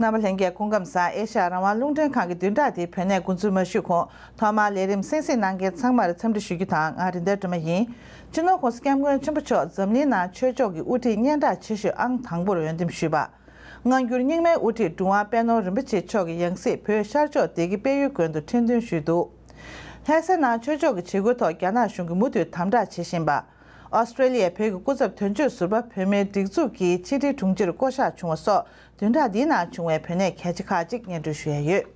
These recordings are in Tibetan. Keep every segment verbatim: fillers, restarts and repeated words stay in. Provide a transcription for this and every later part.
རྣམ་པ་ལྷན་རྒྱས་སྐུ་ཁམས་བཟང་། ཨེ་ཤ་ཡ་རང་དབང་རླུང་འཕྲིན་ཁང་གི་བདུན་ཕྲག་འདིའི་བོད་གནས་འགོ་འཛུགས་མ་ཞུས་གོང་ཐོག་མར་ལས་རིམ་གསན་གཟིགས་གནང་མཁན་ཚང་མར་འཚམས་འདྲི་ཞུ་རྒྱུ་དང་། ང་རིན་ལྡན་སྒྲོལ་མ་ཡིན། སྤྱི་ནོར་༸གོང་ས་༸སྐྱབས་མགོན་ཆེན་པོ་མཆོག་འཛམ་གླིང་ནང་ཆོས་ཕྱོགས་ཀྱི་དབུ་ཁྲིད་སྙན་གྲགས་ཆེ་ཤོས་ཨང་དང་པོར་འོས་འདེམས་ཞུས་པ། སྔ་འགྱུར་རྙིང་མའི་དབུ་ཁྲིད་གྲུབ་དབང་པད་ནོར་རིན་པོ་ཆེ་མཆོག་གི་ཡང་སྲིད་བོད་ཤར་ཕྱོགས་སྡེ་དགེ་དཔལ་ཡུལ་དགོན་དུ་ཁྲི་འདོན་ཞུས་འདུག་ལྷ་སའི་ནང་ཆོས་ཕྱོགས་ཀྱི་བྱེད་སྒོའི་ཐོག་རྒྱ་ནག་གཞུང་གིས་མུ་མཐུད་དམ་དྲག་བྱེད་བཞིན་པ། ཨོ་སི་ཀྲེ་ལི་ཡའི་བོད་ཀྱི་སྐུ་ཚབ་དོན་གཅོད་ཟུར་པ་བོད་མིའི་སྒྲིག་འཛུགས་ཀྱི་ཕྱི་དྲིལ་དྲུང་ཆེར་བསྐོ་གཞག་བྱུང་བ་སོགས་བདུན་ཕྲག་འདིའི་ནང་བྱུང་བའི་བོད་གནས་གལ་ཆེ་ཁག་ཅིག་སྙན་སྒྲོན་ཞུ་ཡ་ཡོད།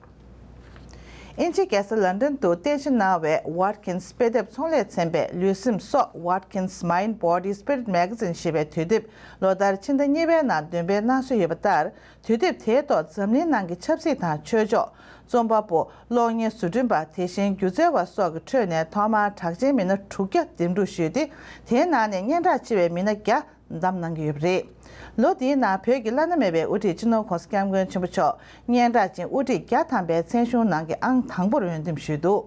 དབྱིན་ཇིའི་རྒྱལ་ས་ལན་ཌན་དུ་རྟེན་གཞི་གནང་བའི་Watkins་དཔེ་དེབ་ཚོང་ལས་ཚན་པས་ལུས་སེམས་སྲོག Watkins Mind Body Spirit Magazine ཞེས་པའི་དུས་དེབ་ལོ་ལྟར་ཕྱི་ཟླ་གཉིས་པའི་ནང་འདོན་སྤེལ་གནང་སྲོལ་ཡོད་པ་ལྟར། དུས་དེབ་དེའི་ཐོག་འཛམ་གླིང་ནང་གི་ཆབ་སྲིད་དང་ཆོས་ཕྱོགས། རྩོམ་པ་པོ། གློག་བརྙན་བཟོ་སྐྲུན་པ། དེ་བཞིན་སྒྱུ་རྩལ་བ་སོགས་ཀྱི་ཁྲོད་ནས་ཐོག་མར་གྲགས་ཅན་མི་སྣ་དྲུག་བརྒྱ་འདེམས་སྒྲུག་ཞུས་ཏེ། དེའི་ནང་ནས་སྙན་གྲགས་ཆེ་བའི་མི་སྣ་བརྒྱ་བདམས་གནང་གི་ཡོད་པ་རེད། ལོ་འདིའི་ནང་བོད་ཀྱི་བླ་ན་མེད་པའི་དབུ་ཁྲིད་སྤྱི་ནོར་༸གོང་ས་༸སྐྱབས་མགོན་ཆེན་པོ་མཆོག་སྙན་གྲགས་ཅན་དབུ་ཁྲིད་བརྒྱ་ཐམ་པའི་མཚན་གཞུང་ནང་གི་ཨང་དང་པོར་འོས་འདེམས་ཞུས་འདུག་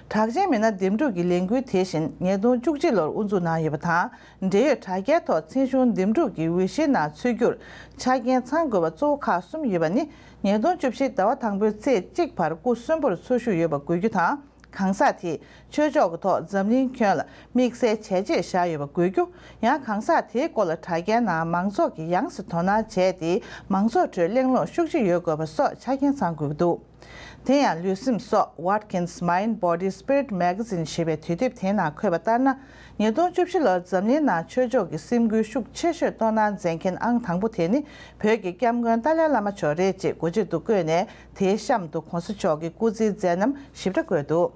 གྲགས་ཅན་མི་སྣ་འདེམས་སྒྲུག་གི་ལས་འགུལ་དེ་བཞིན་ཉིས་སྟོང་བཅུ་གཅིག་ལོར་དབུ་འཛུགས་གནང་ཡོད་པ་དང་། འབྲེལ་ཡོད་དྲ་རྒྱའི་ཐོག་མཚན་གཞུང་འདེམས་སྒྲུག་གི་འོས་གཞིའི་ནང་ཚུད་རྒྱུར་ཆ་རྐྱེན་ཚང་དགོས་པ་གཙོ་བོ་ཁག་གསུམ་ཡོད་པ་ནི། ཉིས་སྟོང་བཅུ་བཞི་ཟླ་བ་དང་པོའི་ཚེས་གཅིག་བར་སྐུ་གསོན་པོར་འཚོ་བཞུགས་ཡོད་པ་དགོས་རྒྱུ་དང་། གང་ཟག་དེས་ཆོས་ཕྱོགས་ཀྱི་ཐོག་འཛམ་གླིང་ཁྱོན་ལ་དམིགས་བསལ་བྱས་རྗེས་བཞག་ཡོད་པ་དགོས་རྒྱུ། ཡང་གང་ཟག་དེའི་སྐོར་ལ་དྲ་རྒྱའི་ནང་མང་ཚོགས་ཀྱིས་ཡང་སེ་དོ་སྣང་བྱས་ཏེ། མང་ཚོགས་ཁྲོད་གླེང་སློང་ཤུགས་ཆེ་ཡོད་དགོས་པ་སོགས་ཆ་རྐྱེན་ཚང་དགོས་ཀྱི་འདུག་དེ་ཡང་ལུས་སེམས་སྲོག Watkins Mind Body Spirit Magazine ཞེས་པའི་དུས་དེབ་དེའི་ནང་འཁོད་པ་ལྟར་ན། ཉིས་སྟོང་བཅུ་བཞི་ལོར་འཛམ་གླིང་ནང་ཆོས་ཕྱོགས་ཀྱི་སེམས་འགུལ་ཤུགས་ཆེ་ཤོས་གཏོང་གནང་མཛད་མཁན་ཨང་དང་པོ་དེ་ནི་བོད་ཀྱི་སྐྱབས་མགོན་ཏཱ་ལའི་བླ་མ་མཆོག་རེད་ཅེས་འགོ་བརྗོད་དུ་བཀོད་ནས། དེའི་གཤམ་དུ་༸གོང་ས་མཆོག་གི་སྐུ་ཚེའི་མཛད་རྣམ་ཞིབ་ཕྲ་བཀོད་འདུག་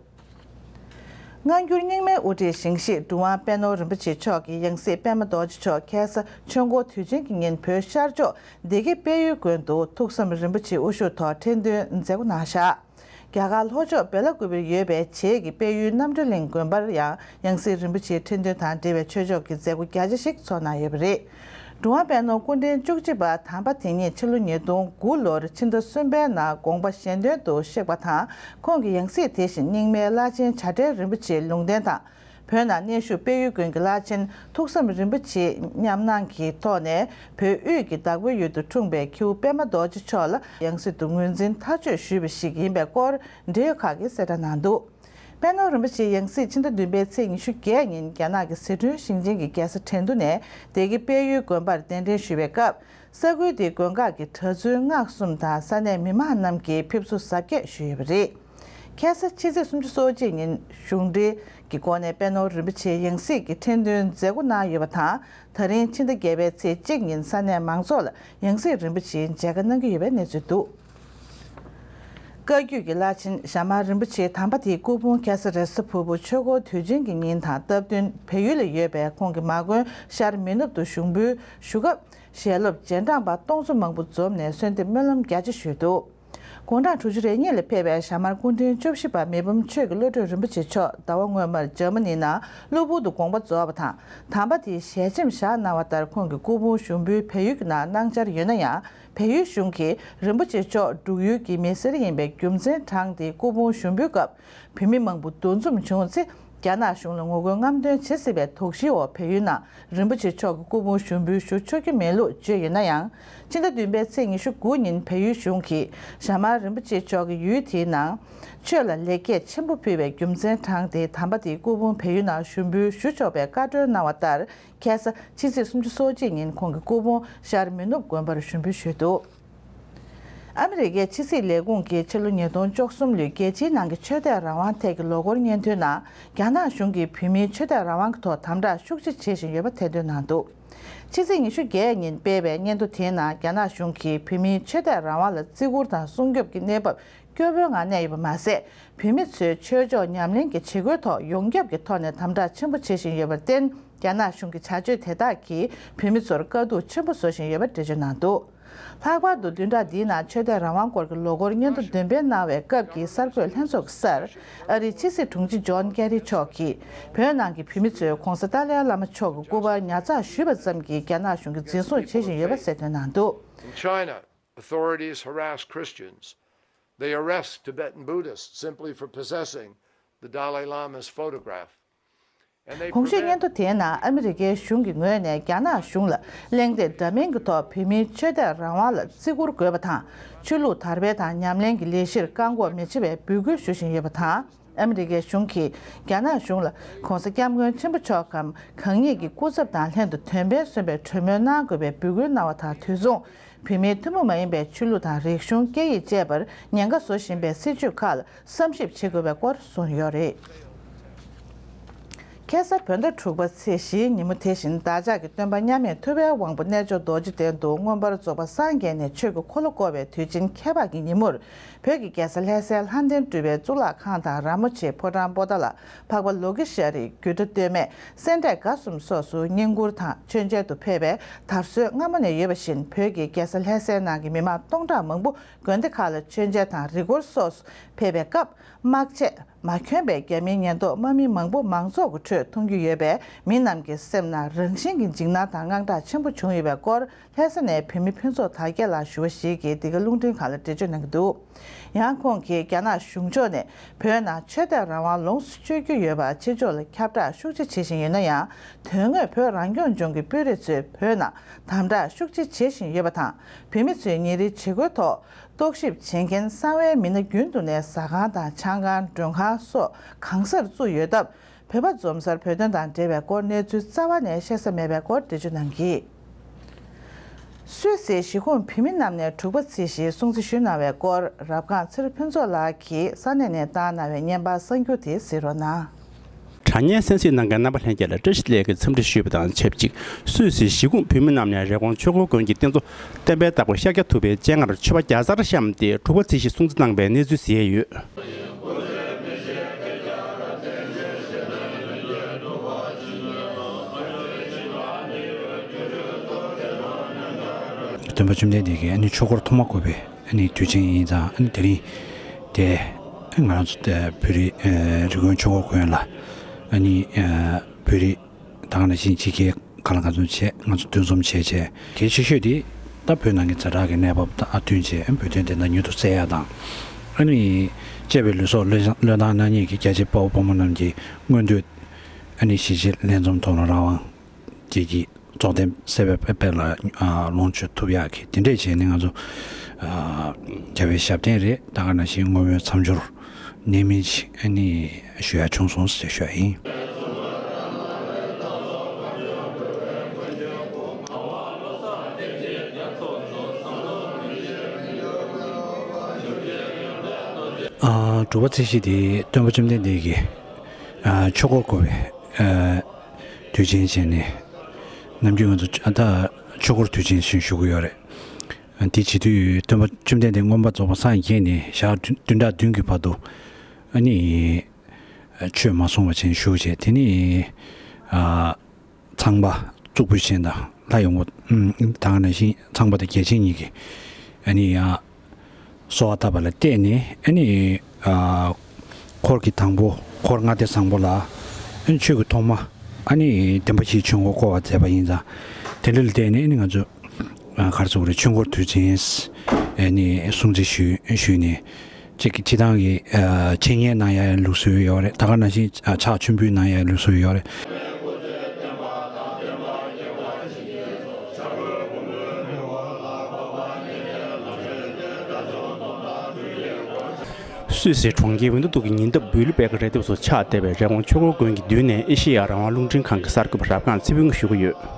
སྔ་འགྱུར་རྙིང་མའི་དབུ་ཁྲིད་ཞིང་གཤེགས་གྲུབ་དབང་པད་ནོར་རིན་པོ་ཆེ་མཆོག་གི་ཡང་སྲིད་པད་མ་རྡོ་རྗེ་མཆོག་ཁ་སང་ཆོས་འཁོར་དུས་ཆེན་གྱི་ཉིན་བོད་ཤར་ཕྱོགས་སྡེ་དགེ་དཔལ་ཡུལ་དགོན་དུ་ཐུགས་བསམ་རིན་པོ་ཆེའི་དབུ་བཞུགས་ཐོག་ཁྲི་འདོན་མཛད་སྒོ་གནང་བཞག་རྒྱ་གར་ལྷོ་ཕྱོགས་བེ་ལ་ཀུ་པེར་ཡོད་པའི་བྱེས་ཀྱི་དཔལ་ཡུལ་རྣམ་གྲོལ་གླིང་དགོན་པར་ཡང་ཡང་སྲིད་རིན་པོ་ཆེའི་ཁྲི་འདོན་དང་འབྲེལ་བའི་ཆོས་ཕྱོགས་ཀྱི་མཛད་སྒོ་རྒྱ་ཆེ་ཞིག་ཚོགས་གནང་ཡོད་པ་རེད། གྲུབ་དབང་པད་ནོར་སྐུ་ཕྲེང་བཅུ་གཅིག་པ་དམ་པ་དེ་ཉིད་ཕྱི་ལོ་ཉིས་སྟོང་དགུ་ལོར་ཕྱི་ཟླ་གསུམ་པའི་ནང་དགོངས་པ་གཞན་དོན་དུ་གཤེགས་པ་དང་། ཁོང་གི་ཡང་སྲིད་དེ་བཞིན་རྙིང་མའི་བླ་ཆེན་བྱ་བྲལ་རིན་པོ་ཆེའི་ལུང་བསྟན་དང་། བོད་ནང་གནས་བཞུགས་དཔལ་ཡུལ་དགོན་གྱི་བླ་ཆེན་ཐུགས་བསམ་རིན་པོ་ཆེའི་ཉམས་སྣང་གི་ཐོག་ནས། བོད་དབུས་ཀྱི་བདག་པོའི་ཡུལ་དུ་འཁྲུངས་པའི་ཁྱེའུ་པད་མ་རྡོ་རྗེ་མཆོག་ལ་ཡང་སྲིད་དུ་ངོས་འཛིན་ཐག་གཅོད་ཞུས་པ་ཞིག་ཡིན་པའི་སྐོར་འབྲེལ་ཡོད་ཁག་གིས་གསལ་བསྒྲགས་གནང་འདུག་པད་ནོར་རིན་པོ་ཆེའི་ཡང་སྲིད་ཕྱི་ཟླ་བདུན་པའི་ཚེས་ཉི་ཤུ་བརྒྱད་ཉིན་རྒྱ་ནག་གི་ཟི་ཁྲོན་ཞིང་ཆེན་གྱི་རྒྱལ་ས་ཁྲེང་ཏུ་ནས་སྡེ་དགེ་དཔལ་ཡུལ་དགོན་པར་གདན་འདྲེན་ཞུས་པའི་སྐབས། ས་ཁུལ་དེའི་དགོན་ཁག་གི་གྲྭ་བཙུན་སྔགས་གསུམ་དང་ས་གནས་མི་མང་རྣམས་ཀྱིས་ཕེབས་བསུ་གཟབ་རྒྱས་ཞུས་ཡོད་པ་རེད། ཁ་སང་ཕྱི་ཚེས་སུམ་ཅུ་སོ་གཅིག་ཉིན་གཞུང་འབྲེལ་གྱི་སྒོ་ནས་པད་ནོར་རིན་པོ་ཆེའི་ཡང་སྲིད་ཀྱི་ཁྲི་འདོན་མཛད་སྒོ་གནང་ཡོད་པ་དང་། ད་རིང་ཕྱི་ཟླ་བརྒྱད་པའི་ཚེས་གཅིག་ཉིན་ས་གནས་མང་ཚོགས་ལ་ཡང་སྲིད་རིན་པོ་ཆེའི་མཇལ་ཁ་གནང་གི་ཡོད་པའི་གནས་ཚུལ་འདུག་བཀའ་བརྒྱུད་ཀྱི་བླ་ཆེན་ཞྭ་དམར་རིན་པོ་ཆེ་དམ་པ་དེའི་སྐུ་ཕུང་ཁ་སང་རེས་གཟའ་ཕུར་བུ་ཆོས་འཁོར་དུས་ཆེན་གྱི་ཉིན་དང་སྟབས་བསྟུན་བལ་ཡུལ་ལ་ཡོད་པའི་ཁོང་གི་མ་དགོན་ཤར་མི་ནུབ་ཏུ་ཞུགས་འབུལ་ཞུ་སྐབས། ཞལ་སློབ་རྗེས་འབྲང་པ་སྟོང་ཚོ་མང་པོ་འཛོམས་ནས་གསོལ་འདེབས་སྨོན་ལམ་རྒྱ་ཆེ་ཞུས་འདུག་དགུང་གྲངས་དྲུག་ཅུ་རེ་གཉིས་ལ་ཕེབས་པའི་ཞྭ་དམར་སྐུ་ཕྲེང་བཅུ་བཞི་པ་མི་ཕམ་ཆོས་ཀྱི་བློ་གྲོས་རིན་པོ་ཆེ་མཆོག་ཟླ་བ་སྔོན་མར་འཇར་མ་ནི་ནང་གློ་བུར་དུ་དགོངས་པ་རྫོགས་པ་དང་། དམ་པ་དེས་ཞལ་ཆེམས་བཞག་གནང་བ་ལྟར་ཁོང་གི་སྐུ་ཕུང་ཞུགས་འབུལ་བལ་ཡུལ་གྱི་ནང་གནང་འཆར་ཡོད་ན་ཡང་། བལ་ཡུལ་གཞུང་གིས་རིན་པོ་ཆེ་མཆོག་འབྲུག་ཡུལ་གྱི་མི་སེར་ཡིན་པའི་རྒྱུ་མཚན་དྲངས་ཏེ་སྐུ་ཕུང་ཞུགས་འབུལ་སྐབས། བོད་མི་མང་པོ་འདུ་འཛོམས་བྱུང་ཚེ། རྒྱ་ནག་གཞུང་ལ་ངོ་རྒོལ་རྔམ་སྟོན་བྱེད་སྲིད་པའི་དོགས་གཞིའི་འོག་བལ་ཡུལ་ནང་རིན་པོ་ཆེ་མཆོག་གི་སྐུ་ཕུང་ཞུགས་འབུལ་ཞུ་ཆོག་གི་མེད་ལུགས་བརྗོད་ཡོད་ན་ཡང་། ཕྱི་ཟླ་བདུན་པའི་ཚེས་ཉི་ཤུ་དགུ་ཉིན་བལ་ཡུལ་གཞུང་གིས་ཞྭ་དམར་རིན་པོ་ཆེ་མཆོག་གི་ཡུལ་དེའི་ནང་ཆོས་ལ་ལེགས་སྐྱེས་ཆེན་པོ་ཕུལ་བའི་རྒྱུ་མཚན་དྲངས་ཏེ། དམ་པ་དེའི་སྐུ་ཕུང་བལ་ཡུལ་ནང་ཞུགས་འབུལ་ཞུ་ཆོག་པའི་བཀའ་འཁྲོལ་གནང་བ་ལྟར། ཁ་སང་ཕྱི་ཚེས་སུམ་ཅུ་སོ་གཅིག་ཉིན་ཁོང་གི་སྐུ་ཕུང་ཤར་མི་ནུབ་དགོན་པར་ཞུགས་འབུལ་ཞུས་འདུག་ཨ་མི་རི་ཀའི་ཕྱི་སྲིད་ལས་ཁུངས་ཀྱིས་ཕྱི་ལོ་ཉིས་སྟོང་བཅུ་གསུམ་ལོའི་རྒྱལ་སྤྱིའི་ནང་གི་ཆོས་དད་རང་དབང་ཐད་ཀྱི་ལོ་འཁོར་སྙན་ཐོའི་ནང་། རྒྱ་ནག་གཞུང་གིས་བོད་མིའི་ཆོས་དད་རང་དབང་གི་ཐོག་དམ་དྲག་ཤུགས་ཆེ་བྱེད་བཞིན་ཡོད་པ་ཐེར་འདོན་གནང་འདུག་ཕྱི་ཚེས་ཉི་ཤུ་བརྒྱད་ཉིན་སྤེལ་བའི་སྙན་ཐོ་དེའི་ནང་། རྒྱ་ནག་གཞུང་གིས་བོད་མིའི་ཆོས་དད་རང་དབང་ལ་བརྩི་བཀུར་དང་སྲུང་སྐྱོབ་ཀྱི་གནས་བབ་སྐྱོ་པོའི་ངང་གནས་ཡོད་པ་མ་ཟད། བོད་མི་ཚོའི་ཆོས་ཕྱོགས་ཉམས་ལེན་གྱི་བྱེད་སྒོའི་ཐོག་ཡོངས་ཁྱབ་ཀྱི་ཐོག་ནས་དམ་དྲག་ཆེན་པོ་བྱེད་བཞིན་ཡོད་པར་བརྟེན། རྒྱ་ནག་གཞུང་གི་བྱ་སྤྱོད་དེ་དག་གིས་བོད་མི་ཚོར་དཀའ་སྡུག་ཆེན་པོ་བཟོ་བཞིན་ཡོད་པ་འགྲེལ་བརྗོད་གནང་འདུག་ལྷག་པར་དུ་བདུན་ཕྲག་འདིའི་ནང་ཆོས་དད་རང་དབང་སྐོར་གྱི་ལོ་འཁོར་སྙན་ཐོ་འདོན་སྤེལ་གནང་བའི་སྐབས་ཀྱི་གསར་འགོད་ལྷན་ཚོགས་ཀྱི་སར། ཨ་རིའི་ཕྱི་སྲིད་དྲུང་ཆེ་ཇོན་ཀེ་རི་མཆོག་གིས། བོད་ནང་གི་བོད་མི་ཚོས་༸གོང་ས་ཏཱ་ལའི་བླ་མ་མཆོག་གི་སྐུ་པར་ཉར་ཚགས་ཞུས་པ་ཙམ་གྱིས་རྒྱ་ནག་གཞུང་གིས་འཛིན་བཟུང་བྱེད་བཞིན་ཡོད་པ་གསལ་སྟོན་གནང་འདུག In China, authorities harass Christians. They arrest Tibetan Buddhists simply for possessing the Dalai Lama's photograph. གོང་ཞུས་སྙན་ཐོ་དེའི་ནང་ཨ་མི་རི་ཀའི་གཞུང་གི་ངོས་ནས་རྒྱ་ནག་གཞུང་ལ་གླེང་སྟེགས་འདྲ་མིན་གྱི་ཐོག་བོད་མིའི་ཆོས་དད་རང་དབང་ལ་བརྩི་བཀུར་དགོས་པ་དང་། ཆོས་ལུགས་དར་སྤེལ་དང་ཉམས་ལེན་གྱི་ལས་གཞིར་བཀག་འགོག་མི་བྱེད་པའི་འབོད་སྐུལ་ཞུ་བཞིན་ཡོད་པ་དང་། ཨ་མི་རི་ཀའི་གཞུང་གིས་རྒྱ་ནག་གཞུང་ལ་༸གོང་ས་༸སྐྱབས་མགོན་ཆེན་པོ་མཆོག་གམ་གང་ཉིད་ཀྱི་སྐུ་ཚབ་དང་ལྷན་དུ་དོན་ཕན་གསོས་པའི་གྲོས་མོལ་གནང་དགོས་པའི་འབོད་སྐུལ་གནང་བ་དང་། དུས་མཚུངས་བོད་མིའི་ཐུན་མོང་མ་ཡིན་པའི་ཆོས་ལུགས་དང་རིག་གཞུང་། སྐད་ཡིག་བཅས་པར་ཉེན་ཁ་བཟོ་བཞིན་པའི་སྲིད་བྱུས་ཁག་ལ་བསམ་ཞིབ་བྱེད་དགོས་པའི་སྐོར་གསུངས་ཡོད་རེད། ཁ་སང་བོད་ཟླ་དྲུག་པ་ཚེས་བཞིའི་ཉིན་མོ་དེ་བཞིན་བདག་ཅག་གི་སྟོན་པ་མཉམ་མེད་ཐུབ་པའི་དབང་པོ་རྣལ་འབྱོར་རྡོ་རྗེ་གདན་དུ་མངོན་པར་རྫོགས་པ་སངས་རྒྱས་ནས་ཆོས་ཀྱི་འཁོར་ལོ་བསྐོར་བའི་དུས་ཆེན་ཁྱད་འཕགས་ཀྱི་ཉིན་མོར། བོད་ཀྱི་རྒྱལ་ས་ལྷ་སའི་ལྷ་ལྡན་སྤྲུལ་པའི་གཙུག་ལག་ཁང་དང་ར་མོ་ཆེ་ཕོ་བྲང་པོ་ཏཱ་ལ། འཕགས་པ་ལོ་ཀེ་ཤྭ་རི། རྒྱུད་གྲྭ་སྟོད་སྨད། སེ་འབྲས་དགའ་གསུམ་སོགས་སུ་བསྙེན་བཀུར་དང་མཆོད་མཇལ་དུ་ཕེབས་པའི་དར་སྲོལ་སྔ་མོ་ནས་ཡོད་པ་བཞིན། བོད་ཀྱི་རྒྱལ་ས་ལྷ་སའི་ནང་གི་མི་མང་སྟོང་ཕྲག་མང་པོ་དགོན་སྡེ་ཁག་ལ་མཆོད་མཇལ་དང་རི་སྐོར་སོགས་སུ་ཕེབས་པའི་སྐབས། དམག་ཆས་མ་གྱོན་པའི་རྒྱ་མིའི་ཉེན་རྟོག་དམག་མི་མང་པོ་མང་ཚོགས་ཀྱི་ཁྲོད་མཐོང་རྒྱུ་ཡོད་པས། མི་རྣམས་ཀྱི་སེམས་ནང་རང་བཞིན་གྱི་འཇིགས་སྣང་དང་དངངས་སྐྲག་ཆེན་པོ་བྱུང་ཡོད་པའི་སྐོར། ལྷ་ས་ནས་བོད་མི་ཕུན་ཚོགས་དར་རྒྱས་ལགས་ཞུ་བ་ཞིག་གིས་འདི་ག་རླུང་འཕྲིན་ཁང་ལ་འགྲེལ་བརྗོད་གནང་གི་འདུག། ཡང་ཁོང་གིས་རྒྱ་ནག་གཞུང་ཕྱོགས་ནས་བོད་ནང་ཆོས་དད་རང་དབང་ལོངས་སུ་སྤྱོད་རྒྱུ་ཡོད་པ་ཕྱི་ཕྱོགས་ལ་ཁྱབ་བསྒྲགས་ཤུགས་ཆེ་བྱེད་བཞིན་ཡོད་ན་ཡང་། དོན་དངོས་བོད་རང་སྐྱོང་ལྗོངས་ཀྱི་དཔོན་རིགས་ཚོས་བོད་ནང་དམ་དྲག་ཤུགས་ཆེ་བྱེད་བཞིན་ཡོད་པ་དང་། བོད་མི་ཚོས་ཉིན་རེའི་བྱེད་སྒོའི་ཐོག་རྟོག་ཞིབ་བྱེད་མཁན་གསང་བའི་མི་སྣ་རྒྱུན་དུ་ནས་ཟ་ཁང་དང་ཆང་ཁང་། མགྲོན་ཁང་སོགས་གང་སར་བཙུགས་ཡོད་སྟབས། བོད་པ་འཛོམས་སར་བོད་དོན་དང་འབྲེལ་བའི་སྐོར་གནས་ཚུལ་རྩ་བ་ནས་བཤད་ས་མེད་པའི་སྐོར་འགྲེལ་བརྗོད་གནང་གིས། སུད་སིའི་གཞིས་ཁོངས་བོད་མི་རྣམས་ནས་དྲུག་པ་ཚེས་བཞིའི་སྲུང་བརྩི་ཞུས་གནང་བའི་སྐོར། རབ་སྒང་ཚེ་རིང་ཕུན་ཚོགས་ལགས་ཀྱིས་ས་གནས་ནས་བཏང་གནང་བའི་བརྙན་པར་གསར་འགྱུར་དེ་གཟིགས་རོགས་གནང་། དྲ་བརྙན་གསན་གཟིགས་གནང་མཁན་རྣམ་པ་ལྷན་རྒྱས་ལ་བཀྲ་ཤིས་བདེ་ལེགས་ཀྱི་འཚམས་འདྲི་ཞུས་པ་དང་ཆབས་ཅིག་སུད་སིའི་གཞིས་ཁོངས་བོད་མི་རྣམས་ནས་རི་ཀོན་ཆོས་འཁོར་དགོན་གྱི་རྟེན་གཙོ་བསྟན་པའི་བདག་པོ་ཤཱཀྱ་ཐུབ་པའི་སྤྱན་སྔར་མཆོད་པ་བརྒྱ་རྩར་བཤམས་ཏེ་དྲུག་པ་ཚེས་བཞི་སྲུང་བརྩི་གནང་བའི་གནས་ཚུལ་གསན་ཡོད། སྟོན་པ་བཅོམ་ལྡན་འདས་ཀྱི་ཨ་ནི་ཆོས་འཁོར་ཐོག་མ་བསྐོར་བའི་ཨ་ནི་དུས་ཆེན་ཡིན་ཙང་། ཨ་ནི་དེ་རིང་དེ་ང་རང་ཚོ་དེ་བོད་རིགས་ཨ་རི་ཀོན་ཆོས་འཁོར་དགོན་ལ་ཨ་ནི་ཨ་བོད་རིགས་ད་ག་ནང་བཞིན་ཕྱི་རྒྱལ་གང་ལ་གང་འཚམ་བྱས། ང་ཚོ་འདུ་འཛོམས་བྱས་བྱས། གལ་ཆེ་ཤོས་དེ་ད་བོད་ནང་གི་ཛ་དྲག་གི་གནས་བབ་དང་ཨ་བསྟུན་བྱས། བོད་དོན་བདེན་མཐའ་མྱུར་དུ་གསལ་ཡག་དང་། ཨ་ནི་གཅེས་པའི་ལུས་སྲོག་བློས་བློས་བཏང་གནང་མཁན་གྱི་རྒྱལ་གཅེས་དཔའ་བོ་དཔའ་མོ་རྣམས་ཀྱི་མངོན་འདོད་ཨ་ནི་གཞིས་བྱེས་ལྷན་འཛོམས་ཐོག་ལ་རང་དབང་བཅས་ཀྱི་རྫོགས་ལྡན་སྲིད་པའི་དཔལ་ལ་ལོངས་སྤྱོད་ཐུབ་ཡག་གི་དེ་འདྲས་བྱས་ནས། ང་ཚོ་རྒྱལ་བའི་ཞབས་བརྟན་རེད། ད་ག་ནང་བཞིན་བསྔོ་སྨོན་མཚམས་སྦྱོར་གནད་སྨིན་ཞིག་ཨ་ནི་ཞུ་ཡག་བྱུང་སོང་ཞེས་ཞུ་ཡག་ཡིན། ཨ་དྲུག་པ་ཚེས་བཞི་དེ་སྟོན་པ་བཅོམ་ལྡན་འདས་ཀྱི་ཨ་ཆོས་འཁོར་བསྐོར་བའི་ཨ་དུས་ཆེན་བྱས་ནས། ནམ་རྒྱུན་ང་ཚོ་ད་ཆོས་འཁོར་དུས་ཆེན་ཞེས་ཞུ་གི་ཡོད་རེད། དེ་བྱེད་དུས་སྟོན་པ་བཅོམ་ལྡན་འདས་མངོན་པར་རྫོགས་པར་སངས་རྒྱས་ནས་ཞག་བདུན་ཕྲག་བདུན་གྱི་བར་དུ་ཨ་ནི་ཆོས་མ་གསུང་བ་བྱས་བཞུགས་བྱས། དེ་ནས་ཨ་ཚངས་པ་གཙུག་ཕུད་ཆེན་དང་ལྷ་ཡི་དབང་པོ། ད་ག་ནང་བཞིན་ཚངས་པ་དང་རྒྱལ་ཆེན་གཉིས་ཀྱིས་ཨ་ནི་ཡང་གསོལ་བ་བཏབ་པ་ལ་བརྟེན་ནས། ཨ་ནི་ཨ་འཁོར་གྱི་དང་པོ་འཁོར་ལྔ་སྡེ་བཟང་པོ་ལ་ཨ་ནི་ཆོས་ཀྱི་ཐོག་མ་ཨ་ནི་བདེན་པ་བཞིའི་ཆོས་འཁོར་བསྐོར་བ་མཛད་པ་ཡིན་ཙང་། དེ་འདྲ་ལ་བརྟེན་ནས་ཨ་ནི་ང་ཚོ་ཨ་ག་རེ་ཟེར་དགོས་རེད། ཆོས་འཁོར་དུས་ཆེན་ཨ་ནི་སྲུང་བརྩི་ཞུས་ཞུས་ནས། གཅིག་གི་སྤྱི་བཏང་གི་ཨ་འཆད་ཉན་གནང་ཡ་ལུགས་སྲོལ་ཡོད་རེད། ད་ག་ནང་བཞིན་ཨ་ཕྱག་མཆོད་འབུལ་གནང་ཡ་ལུགས་སྲོལ་ཡོད་རེད། སུད་སིའི་གྲོང་ཁྱེར་ཝིན་ཏུ་ཏུག་གི་ཉེ་འདབས་བུ་ལི་པེ་ཀ་རི་ལྡེབས་སུ་ཆགས་བསྡད་པའི་རི་ཀོན་ཆོས་འཁོར་དགོན་གྱི་མདུན་ནས་ཨེ་ཤེ་ཡ་རང་དབང་རླུང་འཕྲིན་ཁང་གི་གསར་འགོད་པ་རབ་སྒང་ཚེ་ཕུན་གྱིས་ཞུ་གི་ཡོད།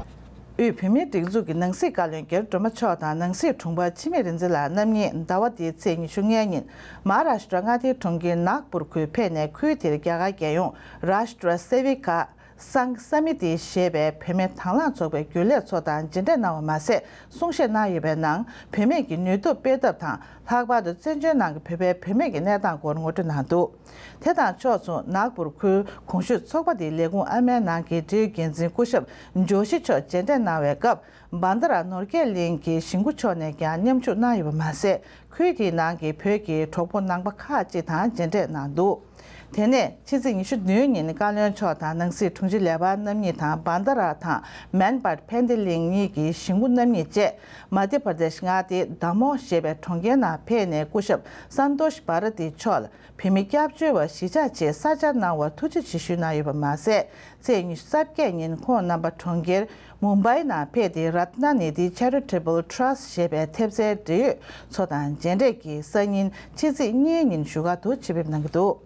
དབུས་བོད་མིའི་སྒྲིག་འཛུགས་ཀྱི་ནང་སྲིད་བཀའ་བློན་རྒྱ་རི་སྒྲོལ་མ་མཆོག་དང་ནང་སྲིད་དྲུང་འཕར་འཆི་མེད་རིག་འཛིན་ལགས་རྣམ་གཉིས་ཟླ་བ་འདིའི་ཚེས་ཉི་ཤུ་ལྔའི་ཉིན་མ་ཧཱ་རཱ་ཤི་ཏྲ་མངའ་སྡེའི་གྲོང་ཁྱེར་ནཱག་པུར་ཁུལ་ཕེབས་ནས། ཁུལ་དེར་རྒྱ་གར་རྒྱལ་ཡོངས་Rashtra Sevika Sangh Samiti ཞེས་པའི་བུད་མེད་དང་བླངས་ཚོགས་པའི་རྒྱུན་ལས་ཚོ་དང་མཇལ་འཕྲད་གནང་བ་མ་ཟད། གསུང་བཤད་གནང་ཡོད་པའི་ནང་། བུད་མེད་ཀྱི་ནུས་སྟོབས་སྤེལ་ཐབས་དང་། ལྷག་པར་དུ་བཙན་བྱོལ་ནང་གི་བོད་པའི་བུད་མེད་ཀྱི་གནས་སྟངས་སྐོར་ངོ་སྤྲོད་གནང་འདུག། དེ་དང་ཕྱོགས་མཚུངས། ནཱག་པུར་ཁུལ་གོང་ཞུས་ཚོགས་པ་དེའི་ལས་ཁུངས་ཨ་མའི་ནང་གི་འབྲེལ་ཡོད་འགན་འཛིན་སྐུ་ཞབས་ཇོ་ཤི་མཆོག་མཇལ་འཕྲད་གནང་བའི་སྐབས། བྷན་དྷ་ར་ནོར་རྒྱས་གླིང་གི་གཞིས་འགོ་མཆོག་ནས་ཀྱང་མཉམ་ཞུགས་གནང་ཡོད་པ་མ་ཟད། ཁུལ་དེའི་ནང་གི་བོད་ཀྱི་གྲོགས་པོ་ནང་པ་ཁག་ཅིག་དང་མཇལ་འཕྲད་གནང་འདུག། དེ་ནས་ཕྱི་ཚེས་ཉི་ཤུ་བདུན་ཉིན་བཀའ་བློན་མཆོག་དང་ནང་སྲིད་དྲུང་ཆེ་ལས་འཕར་རྣམ་གཉིས་དང་བྷན་དྷ་ར་དང་མན་པར་ཕན་ཏེ་ལིང་གཉིས་ཀྱི་གཞིས་འགོ་རྣམ་གཉིས་བཅས་མ་དྷྱ་པར་དེཤ་མངའ་སྡེའི་དཱ་མོ་ཞེས་པའི་གྲོང་ཁྱེར་ནང་ཕེབས་ནས་སྐུ་ཞབས་སན་ཏོཤ་བྷ་ར་ཏི་མཆོག་ལ་བོད་མི་སྐྱབས་བཅོལ་བ་གཞིས་ཆགས་ཆེད་ས་ཆ་གནང་བར་ཐུགས་རྗེ་ཆེ་ཞུས་གནང་ཡོད་པ་མ་ཟད། ཚེས་ཉི་ཤུ་རྩ་བརྒྱད་ཉིན་ཁོང་རྣམ་པ་གྲོང་ཁྱེར་མུམ་བྷའི་ནང་ཕེབས་ཏེ་རཏ་ན་ནི་དྷི་ཆེ་རི་ཊེ་བལ་ཊྲ་སི་ཊི་ཞེས་པའི་ཐེབས་རྩའི་འབྲེལ་ཡོད་ཚོ་དང་མཇལ་འཕྲད་ཀྱིས་སང་ཉིན་ཕྱི་ཚེས་གཉིས་ཉིན་བཞུགས་སྒར་དུ་ཆེད་ཕེབས་གནང་གི་འདུག་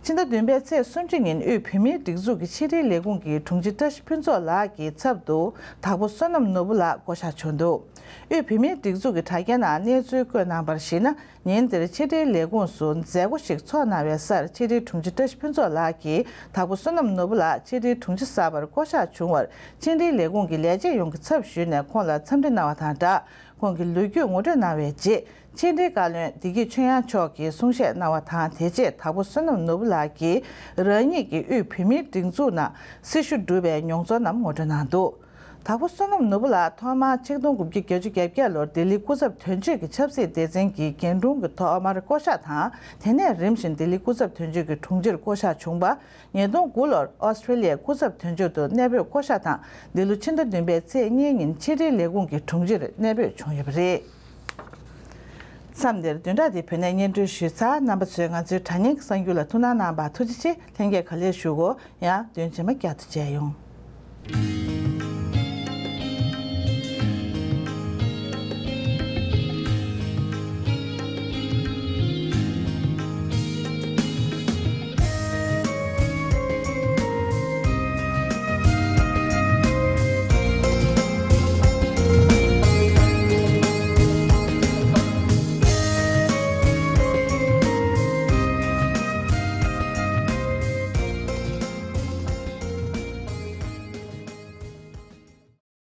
ཕྱི་ཟླ་བདུན་པའི་ཚེས་སུམ་ཅུ་ཉིན་དབུས་བོད་མིའི་སྒྲིག་འཛུགས་ཀྱི་ཕྱི་དྲིལ་ལས་ཁུངས་ཀྱི་དྲུང་ཆེ་བཀྲ་ཤིས་ཕུན་ཚོགས་ལགས་ཀྱི་ཚབ་ཏུ་དྭགས་པོ་བསོད་ནམས་ནོར་བུ་ལགས་བསྐོ་གཞག་བྱུང་འདུག་དབུས་བོད་མིའི་སྒྲིག་འཛུགས་ཀྱི་དྲ་རྒྱའི་ནང་གནས་ཚུལ་བཀོད་གནང་བར་གཞིགས་ན། ཉིན་དེར་ཕྱི་དྲིལ་ལས་ཁུངས་སུ་མཛད་སྒོ་ཞིག་ཚོགས་གནང་བའི་སར་ཕྱི་དྲིལ་དྲུང་ཆེ་བཀྲ་ཤིས་ཕུན་ཚོགས་ལགས་ཀྱིས་དྭགས་པོ་བསོད་ནམས་ནོར་བུ་ལགས་ཕྱི་དྲིལ་དྲུང་ཆེ་གསར་པར་བསྐོ་གཞག་བྱུང་བར་ཕྱི་དྲིལ་ལས་ཁུངས་ཀྱི་ལས་བྱེད་ཡོངས་ཀྱི་ཚབ་ཞུས་ནས་ཁོང་ལ་འཚམས་འདྲི་གནང་བ་དང་སྦྲགས། ཁོང་གི་ལོ་རྒྱུས་ངོ་སྤྲོད་གནང་བའི་རྗེས་ཕྱི་དྲིལ་བཀའ་བློན་བདེ་སྐྱིད་ཆོས་དབྱངས་མཆོག་གིས་གསུང་བཤད་གནང་བ་དང་། དེ་རྗེས་དྭགས་པོ་བསོད་ནམས་ནོར་བུ་ལགས་ཀྱིས་རང་ཉིད་ཀྱིས་དབུས་བོད་མིའི་སྒྲིག་འཛུགས་ནང་སྲི་ཞུ་བསྒྲུབས་པའི་མྱོང་ཚོར་རྣམས་ངོ་སྤྲོད་གནང་འདུག་དྭགས་པོ་བསོད་ནམས་ནོར་བུ་ལགས་ཐོག་མར་ཆིག་སྟོང་དགུ་བརྒྱ་བརྒྱད་ཅུ་གྱ་བརྒྱད་ལོར་ལྡི་ལི་སྐུ་ཚབ་དོན་གཅོད་ཀྱི་ཆབ་སྲིད་སྡེ་ཚན་གྱི་རྒན་དྲུང་གི་ཐོག་མར་བསྐོ་གཞག་དང་། དེ་ནས་རིམ་བཞིན་ལྡི་ལི་སྐུ་ཚབ་དོན་གཅོད་ཀྱི་དྲུང་ཆེར་བསྐོ་གཞག་བྱུང་བ། ཉིས་སྟོང་དགུ་ལོར་ཨོ་སི་ཀྲི་ལི་ཡའི་སྐུ་ཚབ་དོན་གཅོད་དུ་གནས་སྤོས་བསྐོ་གཞག་དང་། འདི་ལོ་ཕྱི་ཟླ་བདུན་པའི་ཚེས་གཉིས་ཉིན་ཕྱི་དྲིལ་ལས་ཁུངས་ཀྱི་དྲུང་ཆེར་གནས་སྤོས་བྱུང་ཡོད་པ་རེད། མཚམས་འདིར་བདུན་ཕྲག་འདིའི་བོད་གནས་སྙན་སྒྲོན་ཞུས་ཚར། རྣམ་པ་ཚོས་ང་ཚོའི་དྲ་བརྙན་གྱི་གསར་འགྱུར་ལ་ཐུགས་སྣང་གནང་བར་ཐུགས་རྗེ་ཆེ། ལྷན་རྒྱས་ག་ལེར་བཞུགས་གོ། ཡང་བདུན་རྗེས་མ་བསྐྱར་དུ་མཇལ་ཡོང་།